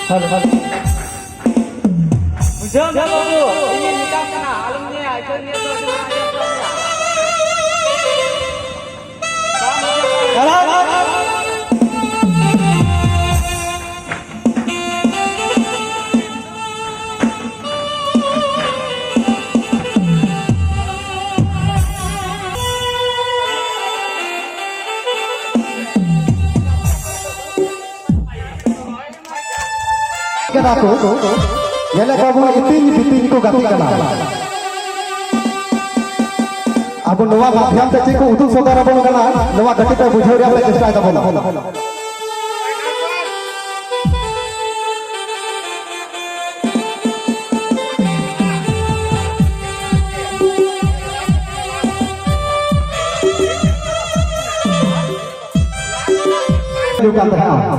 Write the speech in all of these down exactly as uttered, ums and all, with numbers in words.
Hello, hello. ᱵᱩᱡᱷᱟᱹᱣ ᱢᱮ ᱵᱟᱹᱵᱩ, ᱤᱧᱤᱧ ᱢᱮᱛᱟᱢ ᱠᱟᱱᱟ, ᱟᱞᱚᱢ ᱧᱮᱞᱟ, ᱟᱹᱪᱩᱨ ᱧᱮᱞ ᱫᱚ ᱟᱹᱪᱩᱨ ᱧᱮᱞ ᱫᱚ᱾ Hello, hello. ᱠᱟᱱᱟ ᱠᱚ, ᱧᱮᱞᱮᱫ ᱠᱚᱣᱟ ᱵᱚᱱ ᱤᱛᱤᱧ ᱵᱤᱛᱤᱧ ᱠᱚ ᱜᱟᱛᱮᱜ ᱠᱟᱱᱟ᱾ ᱟᱵᱚ ᱱᱚᱣᱟ ᱢᱟᱫᱽᱫᱷᱚᱢ ᱛᱮ ᱪᱮᱫ ᱠᱚ ᱩᱫᱩᱜ ᱥᱚᱫᱚᱨ ᱟᱵᱚᱱ ᱠᱟᱱᱟ, ᱱᱚᱣᱟ ᱠᱟᱹᱴᱤᱡ ᱛᱮ ᱵᱩᱡᱷᱟᱹᱣ ᱨᱮᱭᱟᱜ ᱞᱮ ᱪᱮᱥᱴᱟᱭ ᱛᱟᱵᱚᱱᱟ᱾ ᱦᱩᱭᱩᱜ ᱠᱟᱱ ᱛᱟᱦᱮᱸᱱᱟ᱾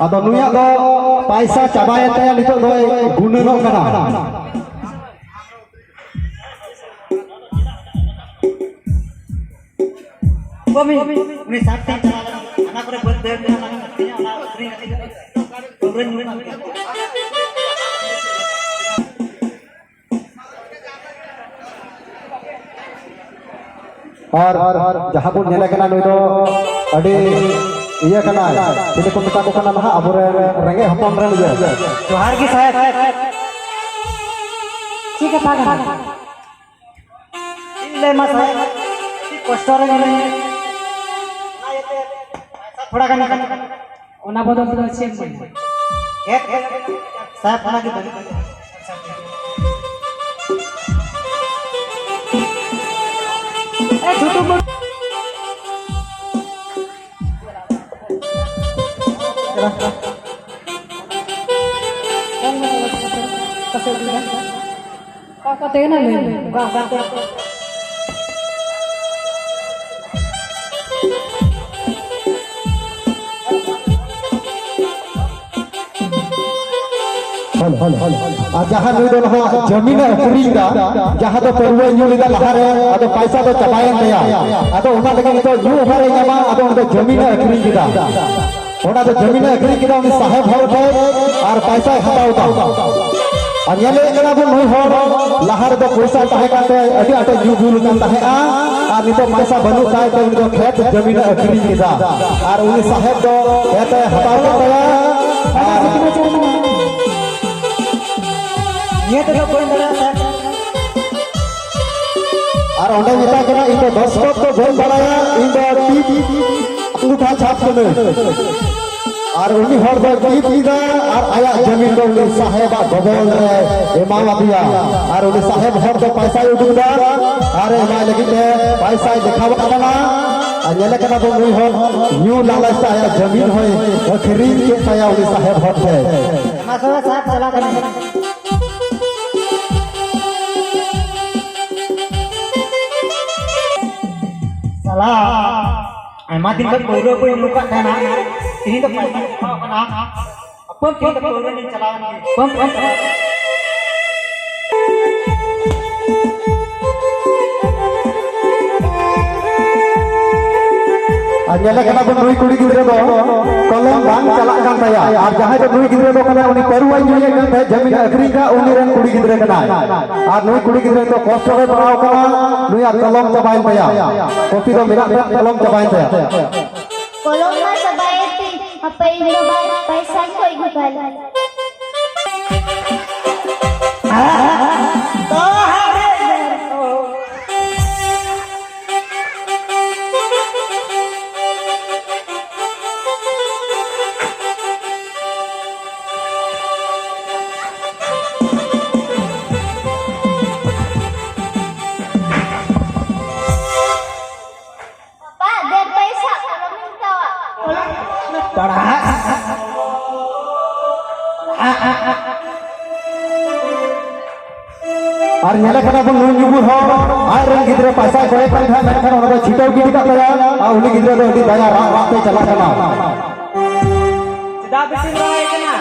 ᱟᱫᱚ ᱱᱩᱭᱟᱜ ᱫᱚ ᱯᱟᱭᱥᱟ ᱪᱟᱵᱟᱭᱮᱱ ᱛᱟᱭᱟ, ᱱᱤᱛᱚᱜ ᱫᱚᱭ ᱜᱩᱱᱟᱹᱱᱚᱜ ᱠᱟᱱᱟ᱾ ᱠᱚᱢᱤ, ᱩᱱᱤ ᱥᱟᱴ ᱴᱟᱠᱟ ᱪᱟᱞᱟᱣ ᱞᱮᱱᱟ, ᱦᱟᱱᱟ ᱠᱚᱨᱮ ᱵᱟᱹᱫᱽ ᱵᱟᱹᱭᱦᱟᱹᱲ ᱢᱮᱱᱟᱜᱼᱟ, ᱚᱱᱟ ᱟᱹᱠᱷᱨᱤᱧ ᱠᱟᱛᱮ ᱯᱟᱹᱣᱨᱟᱹ ᱧᱩ ᱨᱮᱱᱟᱜ ᱜᱮ᱾ ᱟᱨ ᱡᱟᱦᱟᱸ ᱵᱚᱱ ᱧᱮᱞᱮ ᱠᱟᱱᱟ, ᱱᱩᱭ ᱫᱚ ᱟᱹᱰᱤ ᱤᱭᱟᱹ ᱠᱟᱱᱟᱭ, ᱪᱤᱞᱤ ᱠᱚ ᱢᱮᱛᱟ ᱠᱚ ᱠᱟᱱᱟ ᱱᱟᱦᱟᱜ, ᱟᱵᱚᱨᱮᱱ ᱨᱮᱸᱜᱮᱡ ᱦᱚᱯᱚᱱ ᱨᱮᱱ ᱤᱭᱟᱹ᱾ ᱡᱚᱦᱟᱨ ᱜᱮ ᱥᱟᱦᱮᱵᱽ᱾ ᱪᱮᱫ ᱠᱟᱛᱷᱟ ᱠᱟᱱᱟ? ᱤᱧ ᱞᱟᱹᱭ ᱢᱟ ᱥᱟᱦᱮᱵᱽ, ᱟᱹᱰᱤ ᱠᱚᱥᱴᱚ ᱨᱮ ᱢᱮᱱᱟᱹᱧᱟ᱾ ᱚᱱᱟ ᱤᱭᱟᱹᱛᱮ ᱯᱚᱭᱥᱟ ᱛᱷᱚᱲᱟ ᱜᱟᱱ ᱠᱟᱱᱟ᱾ ᱚᱱᱟ ᱵᱚᱫᱚᱞ ᱛᱮᱫᱚ ᱪᱮᱫ ᱮᱢ ᱢᱮᱱᱟ? ᱪᱮᱫ? ᱥᱟᱦᱮᱵᱽ, ᱚᱱᱟ ᱜᱮ ᱵᱟᱹᱲᱤᱡ᱾ ᱮ, ᱪᱷᱳᱴᱩ ᱵᱟᱹᱵᱩ᱾ ᱚᱠᱟ ᱠᱟᱛᱮ ᱜᱮ ᱱᱟ ᱞᱟᱹᱭ ᱢᱮ᱾ ᱚᱠᱟ, ᱚᱠᱟ ᱛᱮ? Hello, hello, hello. ᱟᱨ ᱡᱟᱦᱟᱸ ᱱᱩᱭ ᱫᱚ ᱱᱟᱦᱟᱜ ᱡᱟᱹᱢᱤᱱ ᱮ ᱟᱹᱠᱷᱨᱤᱧ ᱮᱫᱟ, ᱡᱟᱦᱟᱸ ᱫᱚ ᱯᱟᱹᱨᱣᱟᱹ ᱧᱩ ᱞᱮᱫᱟ ᱞᱟᱦᱟᱨᱮ, ᱟᱫᱚ ᱯᱟᱭᱥᱟ ᱫᱚ ᱪᱟᱵᱟᱭᱮᱱ ᱛᱟᱭᱟ᱾ ᱟᱫᱚ ᱚᱱᱟ ᱞᱟᱹᱜᱤᱫ ᱱᱤᱛᱚᱜ ᱧᱩ ᱚᱵᱷᱟᱨ ᱮ ᱧᱟᱢᱟ, ᱟᱫᱚ ᱩᱱᱤ ᱫᱚ ᱡᱟᱹᱢᱤᱱ ᱮ ᱟᱹᱠᱷᱨᱤᱧ ᱠᱮᱫᱟ᱾ ᱚᱱᱟ ᱫᱚ ᱡᱚᱢᱤᱱᱮ ᱟᱹᱠᱷᱨᱤᱧ ᱠᱮᱫᱟ ᱩᱱᱤ ᱥᱟᱦᱮᱵ ᱦᱚᱲ ᱴᱷᱮᱱ ᱟᱨ ᱯᱟᱭᱥᱟᱭ ᱦᱟᱛᱟᱣ ᱮᱫᱟ᱾ ᱟᱨ ᱧᱮᱞᱮᱫ ᱠᱟᱱᱟ ᱵᱚᱱ, ᱱᱩᱭ ᱦᱚᱲ ᱞᱟᱦᱟ ᱨᱮᱫᱚ ᱯᱚᱭᱥᱟ ᱛᱟᱦᱮᱸ ᱠᱟᱱ ᱛᱟᱭᱟ, ᱟᱹᱰᱤ ᱟᱸᱴᱮ ᱧᱩ ᱵᱩᱞ ᱠᱟᱱ ᱛᱟᱦᱮᱸᱜᱼᱟ᱾ ᱟᱨ ᱱᱤᱛᱚᱜ ᱯᱟᱭᱥᱟ ᱵᱟᱹᱱᱩᱜ ᱛᱟᱭ ᱛᱮ ᱩᱱᱤ ᱫᱚ ᱠᱷᱮᱛ ᱡᱚᱢᱤᱱᱮ ᱟᱹᱠᱷᱨᱤᱧ ᱠᱮᱫᱟ᱾ ᱟᱨ ᱩᱱᱤ ᱥᱟᱦᱮᱵ ᱫᱚ ᱠᱷᱮᱛ ᱮ ᱦᱟᱛᱟᱣ ᱠᱮᱫ ᱛᱟᱭᱟ᱾ ᱟᱨ ᱱᱤᱭᱟᱹ ᱛᱮᱫᱚ ᱵᱟᱹᱧ ᱫᱟᱲᱮᱭᱟᱜᱼᱟ, ᱥᱟᱦᱮᱵ᱾ ᱟᱨ ᱚᱸᱰᱮ ᱢᱮᱛᱟᱭ ᱠᱟᱱᱟ, "ᱤᱧ ᱫᱚ ᱫᱚᱥᱠᱚᱛ ᱫᱚ ᱵᱟᱹᱧ ᱵᱟᱲᱟᱭᱟ, ᱤᱧ ᱫᱚ ᱛᱤ ᱟᱸᱜᱩᱴᱷᱟ ᱪᱷᱟᱯ ᱠᱟᱹᱱᱟᱹᱧ᱾" ᱟᱨ ᱩᱱᱤ ᱦᱚᱲ ᱫᱚᱭ ᱛᱤ ᱠᱮᱫᱟ ᱟᱨ ᱟᱭᱟᱜ ᱡᱟᱹᱢᱤᱱ ᱫᱚ ᱩᱱᱤ ᱥᱟᱦᱮᱵᱟᱜ ᱜᱚᱵᱚᱞ ᱨᱮ ᱮᱢᱟᱣᱟᱫᱮᱭᱟ᱾ ᱟᱨ ᱩᱱᱤ ᱥᱟᱦᱮᱵ ᱦᱚᱲ ᱫᱚ ᱯᱟᱭᱥᱟᱭ ᱩᱰᱩᱠ ᱮᱫᱟ ᱟᱨ ᱮᱢᱟᱭ ᱞᱟᱹᱜᱤᱫ ᱛᱮ ᱯᱟᱭᱥᱟᱭ ᱫᱮᱠᱷᱟᱣᱟᱜ ᱠᱟᱱᱟ᱾ ᱟᱨ ᱧᱮᱞᱮ ᱠᱟᱱᱟ ᱵᱚᱱ, ᱱᱩᱭ ᱦᱚᱲ ᱧᱩ ᱞᱟᱞᱚᱪ ᱛᱮ ᱟᱭᱟᱜ ᱡᱟᱹᱢᱤᱱ ᱦᱚᱸᱭ ᱟᱹᱠᱷᱨᱤᱧ ᱠᱮᱫ ᱛᱟᱭᱟ ᱩᱱᱤ ᱥᱟᱦᱮᱵ ᱦᱚᱲ ᱴᱷᱮᱱ᱾ ᱢᱟ ᱛᱚᱵᱮ ᱥᱟᱦᱮᱵ ᱪᱟᱞᱟᱜ ᱠᱟᱱᱟ᱾ ᱥᱟᱞᱟ, ᱟᱭᱢᱟ ᱫᱤᱱ ᱠᱷᱚᱱ ᱯᱟᱹᱣᱨᱟᱹ ᱠᱚᱧ ᱧᱩ ᱠᱟᱜ ᱛᱟᱦᱮᱱᱟ, ᱛᱮᱦᱮᱧ ᱫᱚ ᱯᱟᱹᱭᱞᱟᱹᱧ ᱪᱟᱞᱟᱣ ᱠᱟᱱᱟ᱾ ᱦᱟᱯᱳᱭ, ᱛᱮᱦᱮᱧ ᱫᱚ ᱯᱟᱹᱣᱨᱟᱹ ᱧᱩᱧ ᱪᱟᱞᱟᱣ ᱮᱱ ᱜᱮ᱾ ᱯᱟᱹᱣᱨᱟᱹ ᱧᱩᱧ ᱪᱟᱞᱟᱣ ᱮᱱ ᱜᱮ᱾ ᱟᱨ ᱧᱮᱞᱮ ᱠᱟᱱᱟ ᱵᱚᱱ, ᱱᱩᱭ ᱠᱩᱲᱤ ᱜᱤᱫᱽᱨᱟᱹ ᱫᱚ ᱠᱚᱞᱚᱢ ᱵᱟᱝ ᱪᱟᱞᱟᱜ ᱠᱟᱱ ᱛᱟᱭᱟ᱾ ᱟᱨ ᱡᱟᱦᱟᱸᱭ ᱫᱚ ᱱᱩᱭ ᱜᱤᱫᱽᱨᱟᱹ ᱫᱚ ᱠᱟᱱᱟᱭ, ᱩᱱᱤ ᱯᱟᱹᱨᱣᱟᱹᱭ ᱧᱩᱭᱮᱫ ᱠᱟᱱ ᱛᱟᱦᱮᱸᱫ, ᱡᱟᱹᱢᱤᱱ ᱟᱹᱠᱷᱨᱤᱧ ᱠᱟᱜ, ᱩᱱᱤ ᱨᱮᱱ ᱠᱩᱲᱤ ᱜᱤᱫᱽᱨᱟᱹ ᱠᱟᱱᱟᱭ᱾ ᱟᱨ ᱱᱩᱭ ᱠᱩᱲᱤ ᱜᱤᱫᱽᱨᱟᱹ ᱫᱚ ᱠᱚᱥᱴᱚ ᱨᱮ ᱯᱟᱲᱟᱣ ᱠᱟᱱᱟ, ᱱᱩᱭᱟᱜ ᱠᱚᱞᱚᱢ ᱪᱟᱵᱟᱭᱮᱱ ᱛᱟᱭᱟ, ᱠᱚᱯᱤ ᱫᱚ ᱢᱮᱱᱟᱜ ᱛᱟᱭᱟ, ᱠᱚᱞᱚᱢ ᱪᱟᱵᱟᱭᱮᱱ ᱛᱟᱭᱟ᱾ ᱠᱚᱞᱚᱢ ᱢᱟ ᱪᱟᱵᱟᱭᱮᱱ ᱛᱤᱧ, ᱦᱟᱯᱮ ᱤᱧ ᱵᱟᱵᱟ ᱯᱟᱭᱥᱟᱧ ᱠᱚᱭ ᱟᱹᱜᱩ ᱠᱟᱭ ᱞᱮᱜᱮ᱾ ᱵᱟᱵᱟ, ᱫᱮᱱ ᱯᱚᱭᱥᱟ, ᱠᱚᱞᱚᱢᱤᱧ ᱦᱟᱛᱟᱣᱟ᱾ ᱯᱟᱲᱦᱟᱜ᱾ ᱟᱨ ᱧᱮᱞᱮ ᱠᱟᱱᱟ ᱵᱚᱱ, ᱱᱩᱭ ᱧᱩᱵᱩᱞ ᱦᱚᱲ ᱟᱡ ᱨᱮᱱ ᱜᱤᱫᱽᱨᱟᱹ ᱯᱟᱭᱥᱟᱭ ᱠᱚᱭᱮ ᱠᱟᱱ ᱛᱟᱦᱮᱸᱫ, ᱢᱮᱱᱠᱷᱟᱱ ᱚᱱᱟ ᱫᱚ ᱪᱷᱤᱴᱟᱹᱣ ᱜᱤᱰᱤ ᱠᱟᱜ ᱛᱟᱭᱟ᱾ ᱟᱨ ᱩᱱᱤ ᱜᱤᱫᱽᱨᱟᱹ ᱫᱚ ᱟᱹᱰᱤ ᱫᱟᱭᱟ ᱨᱟᱜ ᱨᱟᱜ ᱛᱮ ᱪᱟᱞᱟᱜ ᱠᱟᱱᱟ᱾ ᱪᱮᱫᱟᱜ ᱵᱤᱴᱤᱢ ᱨᱟᱜ ᱮᱫ ᱠᱟᱱᱟ?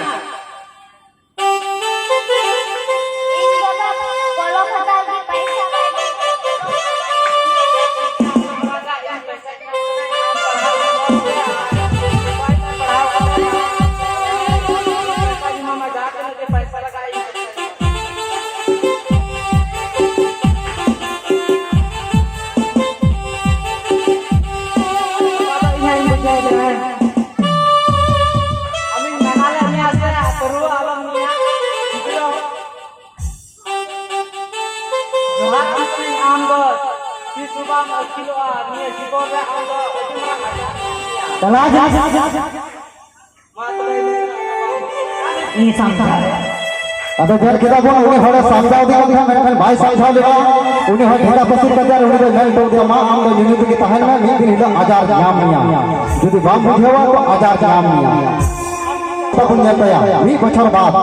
ᱤᱧ ᱵᱟᱵᱟ ᱠᱚᱞᱚᱢ ᱦᱟᱛᱟᱣ ᱜᱮ ᱯᱟᱭᱥᱟ ᱵᱟᱭ ᱮᱢᱟᱹᱧ ᱠᱟᱱᱟ᱾ ᱤᱧ ᱥᱟᱢᱡᱷᱟᱣ᱾ ᱟᱫᱚ ᱧᱮᱞ ᱠᱮᱫᱟ ᱵᱚᱱ, ᱩᱱᱤ ᱦᱚᱲᱮ ᱥᱟᱢᱡᱷᱟᱣ ᱫᱮ ᱠᱟᱱ ᱛᱟᱦᱮᱸᱫ, ᱢᱮᱱᱠᱷᱟᱱ ᱵᱟᱭ ᱥᱟᱢᱡᱷᱟᱣ ᱞᱮᱫᱟ᱾ ᱩᱱᱤ ᱦᱚᱲ ᱰᱷᱮᱠᱟ ᱯᱟᱹᱥᱤᱨ ᱠᱟᱛᱮ ᱩᱱᱤ ᱫᱚ ᱢᱮᱱ ᱦᱚᱴᱚ ᱠᱮᱫᱟ, "ᱢᱟ, ᱟᱢ ᱫᱚ ᱧᱩᱧᱩ ᱛᱮᱜᱮ ᱛᱟᱦᱮᱱ ᱢᱮ, ᱢᱤᱫ ᱫᱤᱱ ᱦᱤᱞᱳᱜ ᱟᱡᱟᱨ ᱧᱟᱢ ᱢᱮᱭᱟ, ᱡᱩᱫᱤ ᱵᱟᱢ ᱵᱩᱡᱷᱟᱹᱣᱟ ᱛᱚ ᱟᱡᱟᱨ ᱧᱟᱢ ᱢᱮᱭᱟ᱾" ᱛᱟᱵᱚᱱ ᱧᱮᱞ ᱛᱟᱭᱟ ᱢᱤᱫ ᱵᱚᱪᱷᱚᱨ ᱵᱟᱫ᱾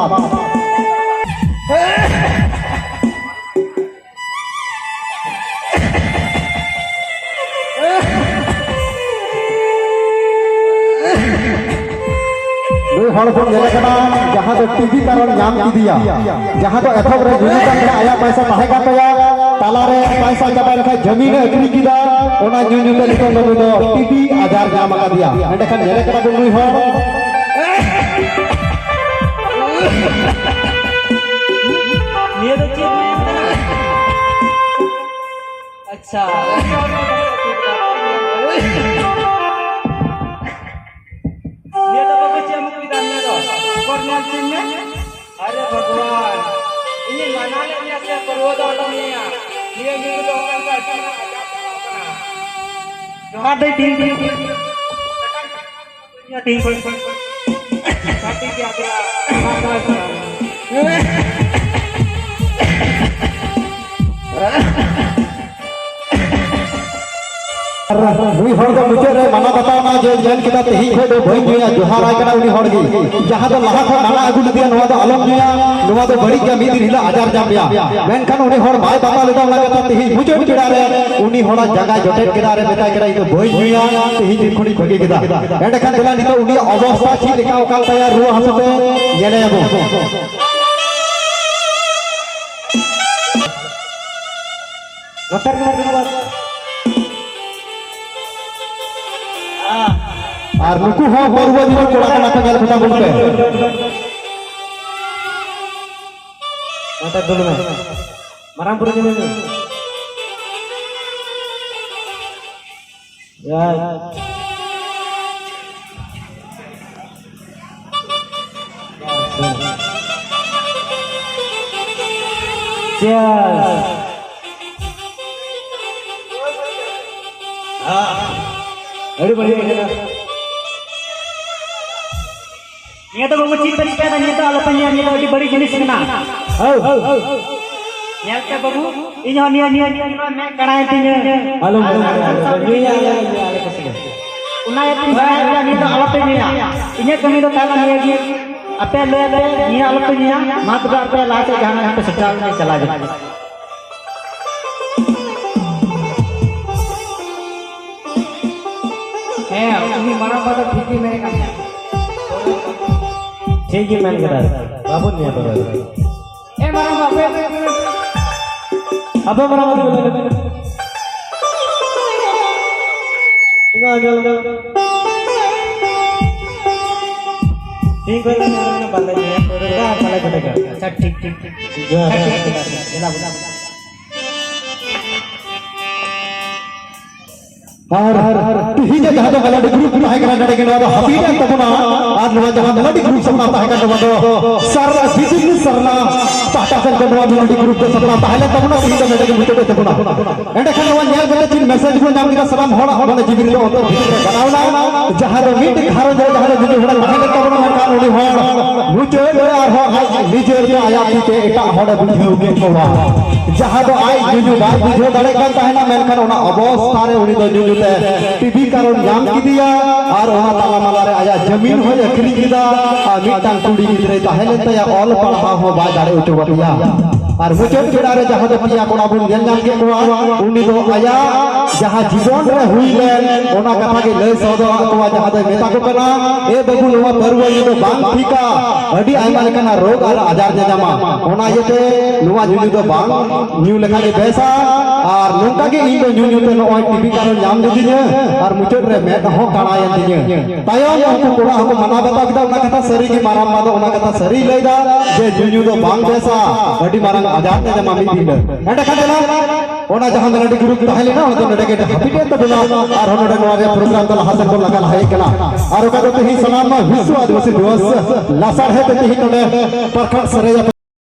ᱱᱩᱭ ᱦᱚᱲ ᱵᱚᱱ ᱧᱮᱞᱮ ᱠᱟᱱᱟ, ᱡᱟᱦᱟᱸ ᱫᱚ ᱴᱤᱵᱤ ᱠᱟᱨᱚᱱ ᱧᱟᱢ ᱠᱮᱫᱮᱭᱟ, ᱡᱟᱦᱟᱸ ᱫᱚ ᱮᱛᱚᱦᱚᱵ ᱨᱮ ᱧᱩᱧᱩ ᱠᱟᱱ ᱛᱟᱦᱮᱸ, ᱟᱭᱟᱜ ᱯᱟᱭᱥᱟ ᱛᱟᱦᱮᱸ ᱠᱟᱱ ᱛᱟᱭᱟ, ᱛᱟᱞᱟᱨᱮ ᱯᱟᱭᱥᱟ ᱪᱟᱵᱟᱭᱮᱱ ᱠᱷᱟᱱ ᱡᱟᱹᱢᱤᱱᱮ ᱟᱹᱠᱷᱨᱤᱧ ᱠᱮᱫᱟ, ᱚᱱᱟ ᱧᱩ ᱧᱩ ᱛᱮ ᱱᱤᱛᱚᱜ ᱫᱚ ᱱᱩᱭ ᱫᱚ ᱴᱤᱵᱤ ᱟᱡᱟᱨ ᱧᱟᱢ ᱟᱠᱟᱫᱮᱭᱟ᱾ ᱮᱸᱰᱮᱠᱷᱟᱱ ᱧᱮᱞᱮ ᱠᱟᱱᱟ ᱵᱚᱱ ᱱᱩᱭ ᱦᱚᱲ᱾ ᱱᱤᱭᱟᱹ ᱫᱚ ᱪᱮᱫ ᱦᱩᱭᱩᱜ ᱠᱟᱱᱟ? ᱟᱪᱪᱷᱟ᱾ ᱱᱤᱭᱟᱹ ᱫᱚ ᱵᱟᱠᱚ ᱪᱮᱫ ᱮᱢ ᱠᱮᱫᱟ, ᱱᱤᱭᱟᱹ ᱫᱚ ᱚᱠᱚᱨ ᱧᱮᱞ ᱪᱤᱱ ᱢᱮ᱾ ᱟᱨᱮ ᱵᱷᱟᱜᱽᱣᱟᱱ, ᱤᱧᱤᱧ ᱢᱟᱱᱟ ᱞᱮᱫ ᱢᱮᱭᱟ ᱥᱮ ᱯᱟᱹᱨᱣᱟᱹ ᱫᱚ ᱟᱞᱚᱢ ᱧᱩᱭᱟ᱾ ᱱᱤᱭᱟᱹ ᱧᱩ ᱫᱚ ᱚᱱᱠᱟᱱ ᱠᱚ ᱟᱹᱰᱤ ᱢᱟᱨᱟᱝ ᱟᱡᱟᱨ ᱪᱟᱵᱟᱣ ᱠᱟᱱᱟ᱾ ᱡᱚᱦᱟᱨ ᱫᱟᱹᱭ, ᱴᱷᱤᱠ, ᱴᱷᱤᱠ, ᱴᱷᱤᱠ᱾ ᱟᱨ ᱱᱩᱭ ᱦᱚᱲ ᱫᱚ ᱢᱩᱪᱟᱹᱫ ᱨᱮ ᱢᱟᱱᱟ ᱵᱟᱛᱟᱣ ᱮᱱᱟ ᱡᱮ, ᱧᱮᱞ ᱠᱮᱫᱟ, ᱛᱮᱦᱮᱧ ᱠᱷᱚᱱ ᱫᱚ ᱵᱟᱹᱧ ᱧᱩᱭᱟ, ᱡᱚᱦᱟᱨᱟᱭ ᱠᱟᱱᱟ ᱩᱱᱤ ᱦᱚᱲ ᱜᱮ᱾ ᱡᱟᱦᱟᱸ ᱫᱚ ᱞᱟᱦᱟ ᱠᱷᱚᱱ ᱢᱟᱱᱟ ᱟᱹᱜᱩ ᱞᱮᱫᱮᱭᱟ, ᱱᱚᱣᱟ ᱫᱚ ᱟᱞᱚᱢ ᱧᱩᱭᱟ, ᱱᱚᱣᱟ ᱫᱚ ᱵᱟᱹᱲᱤᱡ ᱜᱮᱭᱟ, ᱢᱤᱫ ᱫᱤᱱ ᱦᱤᱞᱳᱜ ᱟᱡᱟᱨ ᱧᱟᱢ ᱢᱮᱭᱟ᱾ ᱢᱮᱱᱠᱷᱟᱱ ᱩᱱᱤ ᱦᱚᱲ ᱵᱟᱭ ᱵᱟᱛᱟᱣ ᱞᱮᱫᱟ ᱚᱱᱟ ᱠᱟᱛᱷᱟ᱾ ᱛᱮᱦᱮᱧ ᱢᱩᱪᱟᱹᱫ ᱵᱮᱲᱟ ᱨᱮ ᱩᱱᱤ ᱦᱚᱲᱟᱜ ᱡᱟᱸᱜᱟᱭ ᱡᱚᱴᱮᱫ ᱠᱮᱫᱟ ᱟᱨ ᱮ ᱢᱮᱛᱟᱭ ᱠᱟᱱᱟ, "ᱤᱧ ᱫᱚ ᱵᱟᱹᱧ ᱧᱩᱭᱟ, ᱛᱮᱦᱮᱧ ᱫᱤᱱ ᱠᱷᱚᱱᱤᱧ ᱵᱟᱹᱜᱤ ᱠᱮᱫᱟ᱾" ᱮᱸᱰᱮᱠᱷᱟᱱ ᱫᱮᱞᱟ ᱱᱤᱛᱚᱜ ᱩᱱᱤᱭᱟᱜ ᱚᱵᱚᱥᱛᱷᱟ ᱪᱮᱫ ᱞᱮᱠᱟ ᱟᱠᱟᱱ ᱛᱟᱭᱟ ᱨᱩᱣᱟᱹ ᱦᱟᱹᱥᱩ ᱛᱮ, ᱧᱮᱞᱮᱭᱟᱵᱚᱱ᱾ ᱱᱚᱛᱮ ᱨᱮ ᱢᱮᱱᱟᱜ ᱵᱤᱱᱟ ᱵᱟᱥ᱾ ᱟᱨ ᱱᱩᱠᱩ ᱦᱚᱸ ᱯᱟᱹᱨᱣᱟᱹ ᱧᱩ ᱠᱚᱲᱟ ᱠᱟᱱᱟ ᱠᱚ, ᱧᱮᱞ ᱠᱚᱛᱟ ᱵᱚᱱ ᱯᱮ᱾ ᱱᱚᱛᱮ ᱫᱩᱲᱩᱵ ᱢᱮ᱾ ᱢᱟᱨᱟᱝ ᱵᱩᱨᱩ ᱧᱮᱞ ᱢᱮ᱾ ᱡᱟᱭ᱾ Cheers. ᱟᱹᱰᱤ ᱵᱟᱹᱲᱤᱡ ᱵᱩᱡᱷᱟᱹᱜ ᱠᱟᱱᱟ᱾ ᱱᱤᱭᱟᱹ ᱫᱚ ᱵᱟᱹᱵᱩ ᱪᱮᱫ ᱯᱮ ᱪᱤᱠᱟᱹᱭᱮᱫᱟ? ᱱᱤᱭᱟᱹ ᱫᱚ ᱟᱞᱚᱯᱮ ᱧᱩᱭᱟ, ᱱᱤᱭᱟᱹ ᱫᱚ ᱟᱹᱰᱤ ᱵᱟᱹᱲᱤᱡ ᱡᱤᱱᱤᱥ ᱠᱟᱱᱟ᱾ ᱦᱟᱹᱣ, ᱦᱟᱹᱣ, ᱦᱟᱹᱣ᱾ ᱧᱮᱞ ᱯᱮ ᱵᱟᱹᱵᱩ, ᱤᱧ ᱦᱚᱸ ᱱᱤᱭᱟᱹ, ᱱᱤᱭᱟᱹ, ᱱᱤᱭᱟᱹ, ᱱᱤᱭᱟᱹ ᱢᱮᱫ ᱠᱟᱲᱟᱭᱮᱱ ᱛᱤᱧᱟᱹ᱾ ᱟᱞᱚᱢ ᱧᱩᱭᱟ, ᱟᱞᱚᱢ ᱧᱩᱭᱟ, ᱟᱞᱚᱢ ᱧᱩᱭᱟ, ᱟᱞᱚᱢ ᱧᱩᱭᱟ᱾ ᱚᱱᱟ ᱤᱭᱟᱹᱛᱮᱧ ᱢᱮᱱᱮᱫ ᱯᱮᱭᱟ, ᱱᱤᱭᱟᱹ ᱫᱚ ᱟᱞᱚᱯᱮ ᱧᱩᱭᱟ᱾ ᱤᱧᱟᱹᱜ ᱠᱟᱹᱢᱤ ᱫᱚ ᱛᱟᱦᱮᱸ ᱠᱟᱱᱟ ᱱᱤᱭᱟᱹ ᱜᱮ, ᱟᱯᱮ ᱞᱟᱹᱭ ᱟᱯᱮ, ᱱᱤᱭᱟᱹ ᱟᱞᱚᱯᱮ ᱧᱩᱭᱟ᱾ ᱢᱟ ᱛᱚᱵᱮ ᱟᱯᱮ ᱞᱟᱦᱟ ᱥᱮᱫ ᱡᱟᱦᱟᱱᱟᱜ ᱯᱮ ᱥᱮᱴᱨᱟ ᱞᱮᱱ ᱜᱮ, ᱪᱟᱞᱟᱣ ᱜᱮ᱾ ᱦᱮᱸ, ᱩᱱᱤ ᱢᱟᱨᱟᱝ ᱵᱟ ᱫᱚ ᱴᱷᱤᱠ ᱜᱮ ᱢᱮᱱ ᱠᱟᱱ ᱛᱟᱦᱮᱸᱫ᱾ ᱴᱷᱤᱠ ᱜᱮ ᱢᱮᱱ ᱠᱮᱫᱟ, ᱵᱟᱵᱚᱱ ᱧᱮᱞ ᱠᱟᱫᱟ᱾ ᱮ ᱢᱟᱨᱟᱝ ᱵᱟ, ᱚᱠᱚᱭ ᱯᱮ ᱟᱯᱮ ᱢᱟᱨᱟᱝ ᱵᱟ ᱫᱚ ᱤᱧ ᱟᱸᱡᱚᱢ ᱫᱟ᱾ ᱴᱷᱤᱠ ᱜᱮᱭᱟ, ᱵᱟᱞᱮ ᱧᱮᱞ ᱠᱟᱫᱟ, ᱵᱟᱞᱮ ᱵᱟᱰᱟᱭ ᱠᱟᱫᱟ᱾ ᱟᱪᱪᱷᱟ, ᱴᱷᱤᱠ, ᱴᱷᱤᱠ, ᱴᱷᱤᱠ᱾ ᱡᱚᱦᱟᱨ᱾ ᱫᱮᱞᱟ, ᱫᱮᱞᱟ᱾ ᱟᱨ ᱛᱤᱦᱤᱧ ᱡᱟᱦᱟᱸ ᱫᱚ ᱢᱮᱞᱳᱰᱤ ᱜᱨᱩᱯ ᱛᱟᱦᱮᱸ ᱠᱟᱱᱟ, ᱱᱚᱰᱮ ᱜᱮ ᱱᱚᱣᱟ ᱫᱚ ᱦᱟᱹᱯᱤᱫ ᱮᱱ ᱛᱟᱵᱚᱱᱟ᱾ ᱟᱨ ᱱᱚᱣᱟ ᱡᱟᱦᱟᱸ ᱢᱮᱞᱳᱰᱤ ᱜᱨᱩᱯ ᱥᱟᱯᱲᱟᱣ ᱛᱟᱦᱮᱸ ᱠᱟᱱ, ᱱᱚᱣᱟ ᱫᱚ ᱥᱟᱨᱱᱟ, ᱵᱤᱡᱤ ᱥᱟᱨᱱᱟ ᱯᱟᱦᱴᱟ ᱥᱮᱱ ᱠᱷᱚᱱ ᱱᱚᱣᱟ ᱢᱮᱞᱳᱰᱤ ᱜᱨᱩᱯ ᱫᱚ ᱥᱟᱯᱲᱟᱣ ᱛᱟᱦᱮᱸ ᱞᱮᱱ ᱛᱟᱵᱚᱱᱟ, ᱛᱤᱦᱤᱧ ᱫᱚ ᱱᱚᱰᱮ ᱜᱮ ᱢᱩᱪᱟᱹᱫ ᱮᱱ ᱛᱟᱵᱚᱱᱟ᱾ ᱮᱸᱰᱮᱠᱷᱟᱱ ᱱᱚᱣᱟ ᱧᱮᱞ ᱠᱟᱛᱮ ᱪᱮᱫ ᱢᱮᱥᱮᱡᱽ ᱵᱚᱱ ᱧᱟᱢ ᱠᱮᱫᱟ? ᱥᱟᱱᱟᱢ ᱦᱚᱲᱟᱜ ᱢᱚᱱᱮ ᱡᱤᱣᱤ ᱨᱮᱫᱚ ᱚᱱᱛᱚᱨ ᱵᱷᱤᱛᱤᱨ ᱨᱮ ᱜᱟᱱᱟᱣ ᱮᱱᱟ᱾ ᱡᱟᱦᱟᱸ ᱫᱚ ᱢᱤᱫᱴᱮᱱ ᱜᱷᱟᱨᱚᱸᱡᱽ ᱨᱮ ᱡᱟᱦᱟᱸ ᱫᱚ ᱡᱩᱫᱤ ᱦᱚᱲᱮ ᱛᱟᱦᱮᱸ ᱞᱮᱱ ᱛᱟᱵᱚᱱᱟ, ᱢᱮᱱᱠᱷᱟᱱ ᱩᱱᱤ ᱦᱚᱲ ᱢᱩᱪᱟᱹᱫ ᱨᱮ ᱟᱨᱦᱚᱸ ᱟᱡ ᱱᱤᱡᱮᱨ ᱛᱮ ᱟᱭᱟᱜ ᱛᱤ ᱛᱮ ᱮᱴᱟᱜ ᱦᱚᱲᱮ ᱵᱩᱡᱷᱟᱹᱣ ᱠᱮᱫ ᱠᱚᱣᱟ᱾ ᱡᱟᱦᱟᱸ ᱫᱚ ᱟᱡ ᱧᱩᱧᱩ ᱵᱟᱭ ᱵᱩᱡᱷᱟᱹᱣ ᱫᱟᱲᱮᱭᱟᱜ ᱠᱟᱱ ᱛᱟᱦᱮᱱᱟ, ᱢᱮᱱᱠᱷᱟᱱ ᱚᱱᱟ ᱚᱵᱚᱥᱛᱷᱟ ᱨᱮ ᱩᱱᱤ ᱫᱚ ᱧᱩᱧᱩ ᱛᱮ ᱴᱤᱵᱤ ᱠᱟᱨᱚᱱ ᱧᱟᱢ ᱠᱮᱫᱮᱭᱟ ᱟᱨ ᱚᱱᱟ ᱛᱟᱞᱟ ᱢᱟᱞᱟ ᱨᱮ ᱟᱭᱟᱜ ᱡᱟᱹᱢᱤᱱ ᱦᱚᱸᱭ ᱟᱹᱠᱷᱨᱤᱧ ᱠᱮᱫᱟ ᱟᱨ ᱢᱤᱫᱴᱟᱝ ᱠᱩᱲᱤ ᱜᱤᱫᱽᱨᱟᱹᱭ ᱛᱟᱦᱮᱸ ᱞᱮᱱ ᱛᱟᱭᱟ, ᱚᱞ ᱯᱟᱲᱦᱟᱣ ᱦᱚᱸ ᱵᱟᱭ ᱫᱟᱲᱮ ᱦᱚᱪᱚ ᱟᱫᱮᱭᱟ᱾ ᱟᱨ ᱢᱩᱪᱟᱹᱫ ᱵᱮᱲᱟ ᱨᱮ ᱡᱟᱦᱟᱸ ᱫᱚ ᱯᱮᱭᱟ ᱠᱚᱲᱟ ᱵᱚᱱ ᱧᱮᱞ ᱧᱟᱢ ᱠᱮᱫ ᱠᱚᱣᱟ, ᱩᱱᱤ ᱫᱚ ᱟᱭᱟᱜ ᱡᱟᱦᱟᱸ ᱡᱤᱵᱚᱱ ᱨᱮ ᱦᱩᱭ ᱞᱮᱱ ᱚᱱᱟ ᱠᱟᱛᱷᱟ ᱜᱮ ᱞᱟᱹᱭ ᱥᱚᱫᱚᱨ ᱟᱫ ᱠᱚᱣᱟ, ᱡᱟᱦᱟᱸ ᱫᱚᱭ ᱢᱮᱛᱟ ᱠᱚ ᱠᱟᱱᱟ, "ᱮ ᱵᱟᱹᱵᱩ, ᱱᱚᱣᱟ ᱯᱟᱹᱨᱣᱟᱹ ᱧᱩ ᱫᱚ ᱵᱟᱝ ᱴᱷᱤᱠᱟ, ᱟᱹᱰᱤ ᱟᱭᱢᱟ ᱞᱮᱠᱟᱱᱟᱜ ᱨᱳᱜᱽ ᱟᱨ ᱟᱡᱟᱨ ᱧᱟᱧᱟᱢᱟ, ᱚᱱᱟ ᱤᱭᱟᱹᱛᱮ ᱱᱚᱣᱟ ᱧᱩ ᱧᱩ ᱫᱚ ᱵᱟᱝ ᱧᱩ ᱞᱮᱠᱷᱟᱱ ᱜᱮ ᱵᱮᱥᱟ᱾ ᱟᱨ ᱱᱚᱝᱠᱟ ᱜᱮ ᱤᱧ ᱫᱚ ᱧᱩ ᱧᱩ ᱛᱮ ᱱᱚᱜᱼᱚᱭ ᱴᱤᱵᱤ ᱠᱟᱨᱚᱱ ᱧᱟᱢ ᱞᱤᱫᱤᱧᱟ ᱟᱨ ᱢᱩᱪᱟᱹᱫ ᱨᱮ ᱢᱮᱫ ᱦᱚᱸ ᱠᱟᱬᱟᱭᱮᱱ ᱛᱤᱧᱟᱹ᱾" ᱛᱟᱭᱚᱢ ᱩᱱᱠᱩ ᱠᱚᱲᱟ ᱦᱚᱸᱠᱚ ᱢᱟᱱᱟᱣ ᱵᱟᱛᱟᱣ ᱠᱮᱫᱟ᱾ ᱚᱱᱟ ᱠᱟᱛᱷᱟ ᱥᱟᱹᱨᱤ ᱜᱮ ᱢᱟᱨᱟᱝ ᱵᱟ ᱫᱚ ᱚᱱᱟ ᱠᱟᱛᱷᱟ ᱥᱟᱹᱨᱤᱭ ᱞᱟᱹᱭᱫᱟ ᱡᱮ ᱧᱩ ᱧᱩ ᱫᱚ ᱵᱟᱝ ᱵᱮᱥᱟ, ᱟᱹᱰᱤ ᱢᱟᱨᱟᱝ ᱟᱡᱟᱨ ᱛᱮ ᱧᱟᱢᱟ ᱢᱤᱫ ᱫᱤᱱ ᱨᱮ᱾ ᱮᱸᱰᱮᱠᱷᱟᱱ ᱫᱮᱞᱟ, ᱚᱱᱟ ᱡᱟᱦᱟᱸ ᱢᱮᱞᱳᱰᱤ ᱜᱨᱩᱯ ᱛᱟᱦᱮᱸ ᱞᱮᱱᱟ, ᱚᱱᱟ ᱫᱚ ᱱᱚᱰᱮ ᱜᱮ ᱦᱟᱹᱯᱤᱫ ᱮᱱ ᱛᱟᱵᱚᱱᱟ᱾ ᱟᱨᱦᱚᱸ ᱱᱚᱰᱮ ᱱᱚᱣᱟ ᱨᱮᱭᱟᱜ ᱯᱨᱳᱜᱨᱟᱢ ᱫᱚ ᱞᱟᱦᱟ ᱥᱮᱫ ᱵᱚᱱ ᱞᱟᱜᱟ ᱞᱟᱦᱟᱭᱮᱫ ᱠᱟᱱᱟ᱾ ᱟᱨ ᱚᱠᱟ ᱫᱚ ᱛᱮᱦᱮᱧ ᱥᱟᱱᱟᱢ ᱵᱤᱥᱥᱚ ᱟᱹᱫᱤᱵᱟᱹᱥᱤ ᱫᱤᱵᱚᱥ ᱞᱟᱥᱟᱲᱦᱮᱫ ᱛᱮ ᱛᱮᱦᱮᱧ ᱱᱚᱰᱮ ᱯᱨᱚᱠᱷᱚᱸᱰ ᱥᱟᱹᱨᱟᱹᱭᱟ